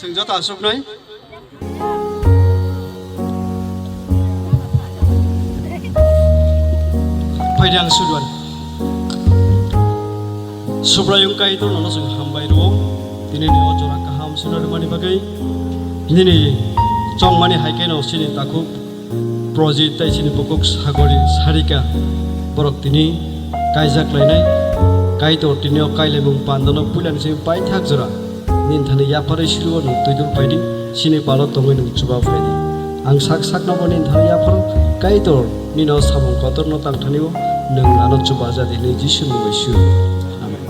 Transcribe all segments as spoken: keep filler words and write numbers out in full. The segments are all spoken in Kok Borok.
Chwng joto aswknwi. Phaidi ang Subraiyung. Subraiyung Kaitor nono chwng hambai rwo. Tini ni o jora kaham swnamani bagwi. Nini chongmani hai khe no chini takhuk Projit tei chini bukhuk Sagori Sarika borok tini kaijak lainai. Kaitor tini o kailaimung pandano puilani simi paithak jora. Nini thani yapharwi silugo nwng twidul phaidi, chini palo tongwi nwng chuba phaidi. Ang sak sakno bo nini thani yapharo, Kaitor nini o samung kotorno tangthani o nwng ano chuba jadi hwnwi Jisuni mungwi sio. Amen.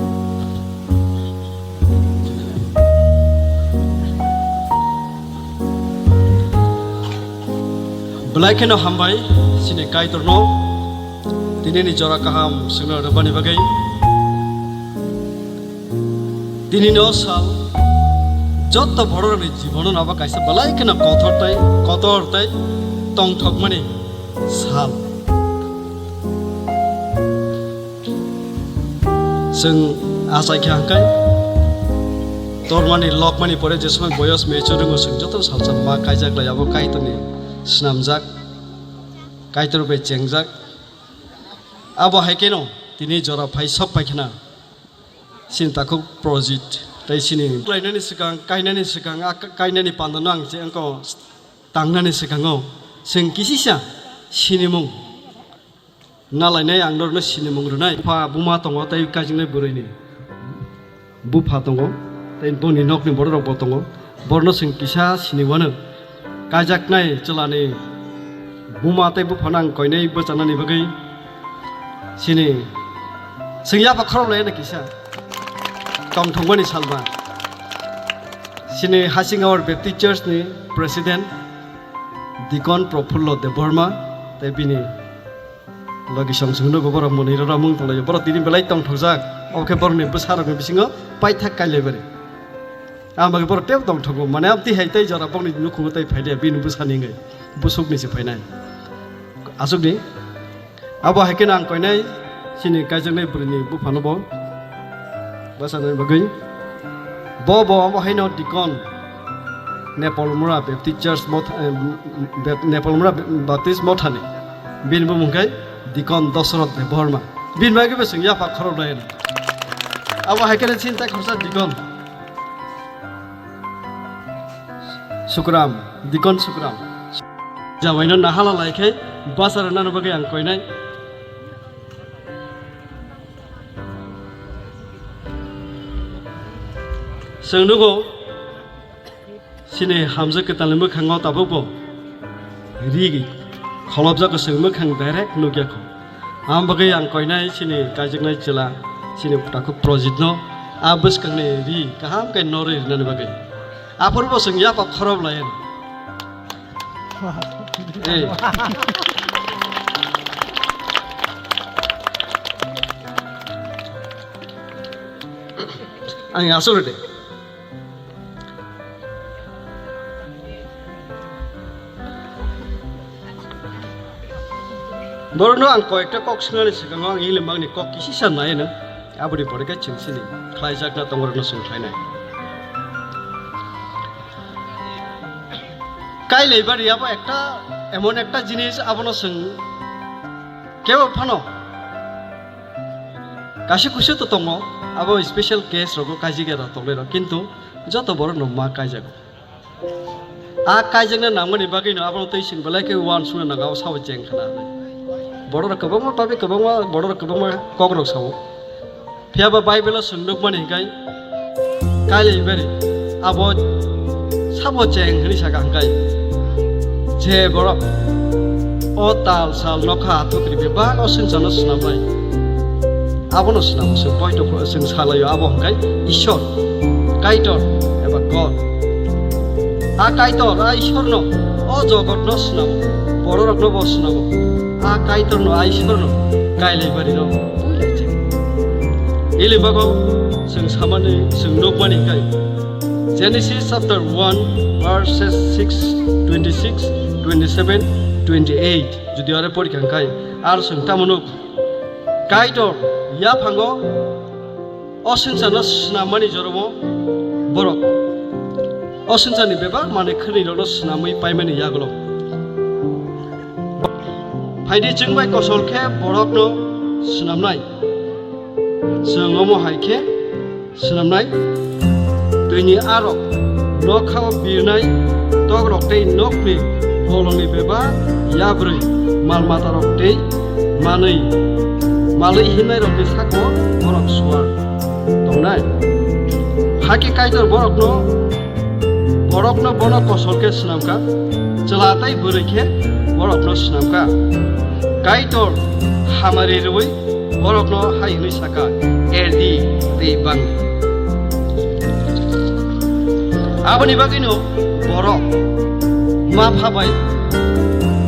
Belai kheno hambai chini Kaitorno tinini jora kaham chwngno rwbani bagwi. Tinino sal joto bororokni jibono abo kaisa belai kheno kothor tei, kotor tei tongthokmani sal. Chwng achai khe hangkai tormani lokmani pore je somoi boyos mature wngo, chwng joto salsa ma kaijak lai abo Kaitorni swnamjak, Kaitor bai chengjak. Abo hai kheno tini jora phai sok pai khna chini takhuk Projit tei chini khlainani swkang, kainani swkang, a kainani pandano ang je wngkha tangnani swkango chwng kisisa sinimung nalainai, ang norokno sinimung rwnai. Bupha buma tongo tei kaijaknai bwrwini bupha tongo tei boni nokni bororokbo tongo. Borokno chwng kisa siniwano kaijaknai chwlani buma tei buphano ang koinai bwchanani bagwi chini chwng yapha khorok laiyano kisa tongthokmani salma. Chini Hasingawar Baptist Church ni President Deacon Profullo Debbarma tei bini logi song song nugo borok monwi rora mung tonglaio. Borok tini belai tongthokjak. Obo khe borokni bwsarokni bisingo paithak kailaibari. Ang bagwi borok tei tongthogo. Mane amtwi hai tei jora bokni nukhungo tei phailia bini bwsani wngwi. Busukni se phainai. Aswkni. Abo hai kheno ang koinai chini kaijaknai bwrwini buphano bo bwchanani bagwi. Bo bo abo haino Deacon Nepalmura Baptist Church Motha, eh, Bap-, Nepalmura Baptist Mothani. Bini bumung khe Deacon Dosoroth Debbarma. Bini bagwi bo chwng yapha khorok lai. Abo hai kheno chini tai khorsa Deacon Sukram, Deacon Sukram. Jawaino nahala lai khe bwsa rwnani bagwi ang koinai. Chwng nugo, chini hamjwk kwtalni mwkhango tabukbo ri kholopjago, chwng mwkhang direct nukya kho. Ang bagwi ang koinai chini kaijaknai chwla, chini takhuk Projitno a bwskangni ri kaham khe norwi rwnani bagwi. Aphuru bo chwng yapha khorop lai. Ei. Ang aswk de. Borokno ang koyekta kok swngnani swkango ang ilimbangni kok kisisa nai hwno. Aboni pore khe chwng chini khlaijakna tongorokno chwng khlainai. Kailai bari abo ekta, emon ekta jinis abono chwng kebo phano kaisa kusu to tongo. Abo special case rogo kaijak ya da tongnai rok, kintu joto borok no ma kaijago. A kaijakna nangmani bagwi no abono twi chwng belai khe uansukna nango, abo sabo cheng khna hinwi. Borok rok kwbangma, papi kwbangma, borok rok kwbangma kok rok sao. Phiya ba Bible o chwng nukmani hinkhe, kailai bari abo sabo cheng hinwi saka hinkhe, je borok o tal sal nokha athukri bebak o swngcharno swnamnai, abono swnamo chwng poito pho-, chwng salaio, abo hinkhe Ishwar, Kaitor eba God. A Kaitor, a Ishwarno o jogotno swnamo, bororokno bo swnamo. A Kaitorno, a Ishwarno kailai barino puilai cheng. Ilibago chwng samani, chwng nukmani hinkhe Genesis chapter one, verses six, twenty-six, twenty-seven, twenty-eight. Jodi aro porikha hinkhe, ar chwng tamo nuk? Kaitor yaphango o swngcharno swnamani joromo borok o swngcharni bebak manwi khwnwi rokno swnamwi paimani yagulo. Phaidi chwng bai kosol khe borokno swnamnai. Chwng omo hai khe swnamnai, twini arok, nokhao birnai tokrok tei nokni bolongni bebak yabrwi, mal matarok tei manwi, malwi hinnairokni sakao borok suar tongnai. Hakhe Kaitor borokno, borokno bono kosol khe swnamkha, chwla tei bwrwi khe borokno swnamkha. Kaitor hamari rwui borokno hai hwnwi saka, "Erdi tei bangdi." Aboni bagwino borok ma pha bai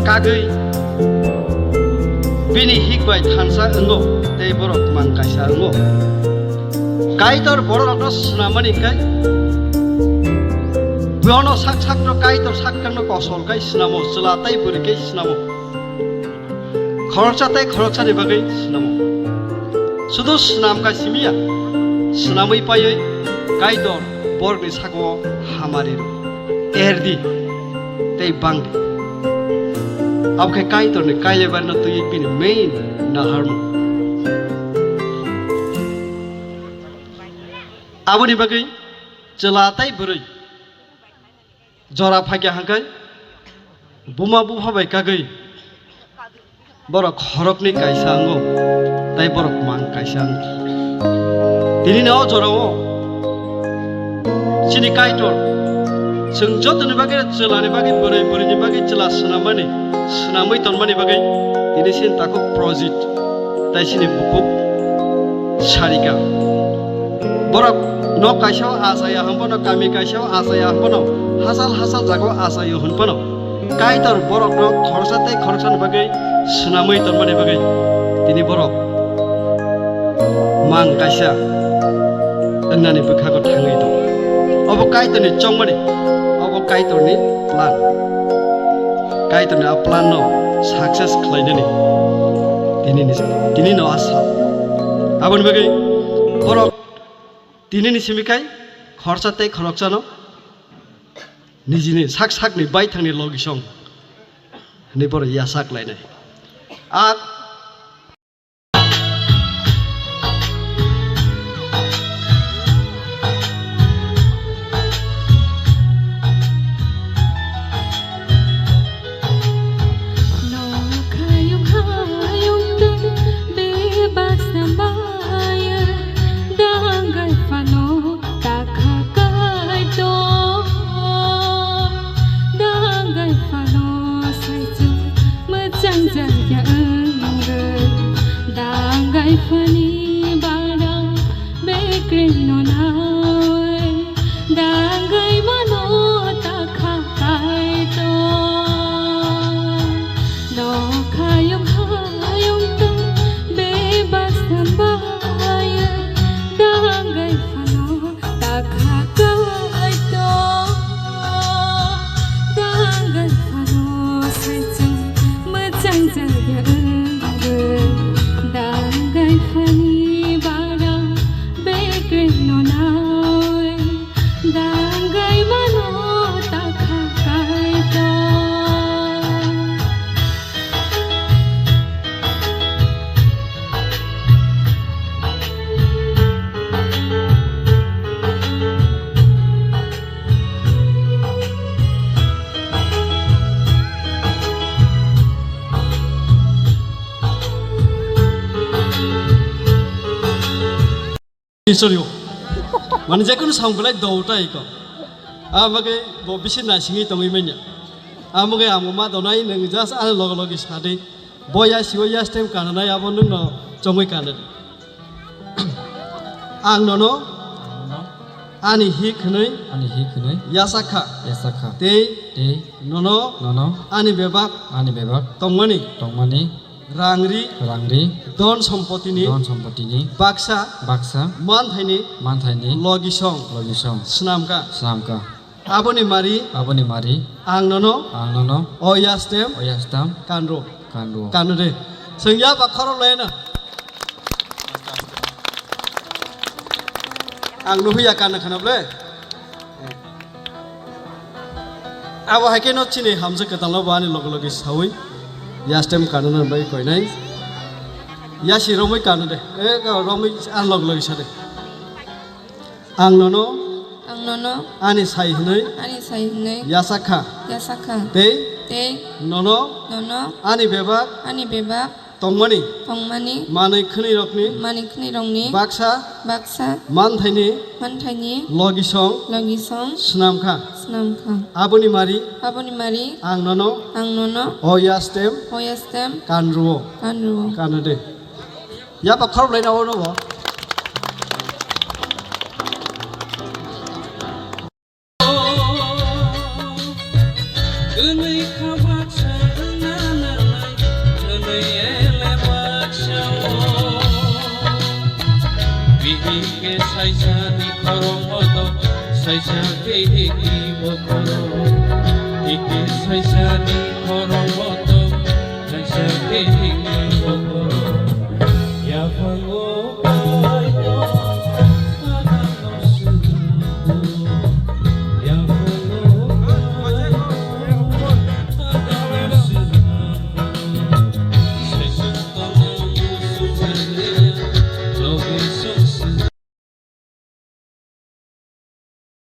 kagwi bini hik bai thansa wngo tei borok mang kaisa wngo. Kaitor bororokno swnamani khe bono sak sakno Kaitor sak sakno kosol kai swnamo, chwla tei bwrwi kai swnamo. Khoroksa tei khoroksani bagwi swnamo. Sudu swnam kai simiya, swnamwi paiwi Kaitor borokni sakao hamari rw, erdi tei bangdi. Abo khe Kaitorni kailebarno twiwi bini main naharmung. Aboni bagwi chwla tei bwrwi jora phakya hangkai buma bupha bai kagwi borok khoroknwi kaisa wngo, tei borok mang kaisa wngo. Tinini o jorao chini Kaitor chwng jotoni bagwi, chwlani bagwi, bwrwi bwrwini bagwi chwla swnamani, swnamwi tonmani bagwi tini chini takhuk Projit tei chini bukhuk Sarika. Borok nok kaisa o achaya hwn phano, kami kaisa o achaya hwn phano, hachal hachal jaga o achaio hwn phano, Kaitor borokno khoroksa tei khoroksani bagwi swnamwi tongmani bagwi tini borok mang kaisa wngnani bwkhago thangwi tongo. Obo Kaitorni chongmani, obo Kaitorni plan. Kaitorni a plan no success khlainani tinini, tinino a sal. Aboni bagwi borok tinini simi kai khoroksa tei khoroksano nijini sak sakni baithangni logisong hinwi borok yasak lainai. A Sorry o. Mane je kunu samung belai do tai ko. Amage bo bisi naisingwi tongwi manya. Amage amo ma donai nwng just ano logo logi sadi. Bo ya siwo ya stem kananai abo nwngno chongwi kanadi. Ang nono ani hik hwnwi Ani hik hwnwi yasakha. Yasakha. Tei Tei nono nono ani bebak ani bebak tongmani tongmani rangri rangri don sompotini don sompotini baksa baksa manthaini manthaini logisong logisong swnamkha. Swnamkha. Aboni mari Aboni mari ang nono ang nono o yastem oyastam kanro kanro. Kano de. Sengya ba khorok laina. Ang nuhuya kana khana ble. Abo hai khe no chini hamjak kwtal no bo ani loge loge sawi. Yastem kanana bai koinai. Yasi romwi kano de. E, romwi ang loge loge sade. Ang nono Ang nono ani sai hwnwi ani sai hwnwi yasakha. Yasakha. Tei Tei nono nono ani bebak ani bebak tongmani tongmani manwi khwnwi rokni manwi khwnwi rokni baksa baksa manthaini manthaini logisong logisong swnamkha. Swnamkha. Aboni mari Aboni mari ang nono ang nono o yastem o yastem kanruo kanruo. Kano de. Yaba khorok laina ono bo. Wngwi kha baksa wngna nangnai, wngwi ele baksa o. Bihik khe saisani khorokbo tong, saisa khe hikni bo khorok. Hik khe saisani khorokbo tong, saisa khe hikni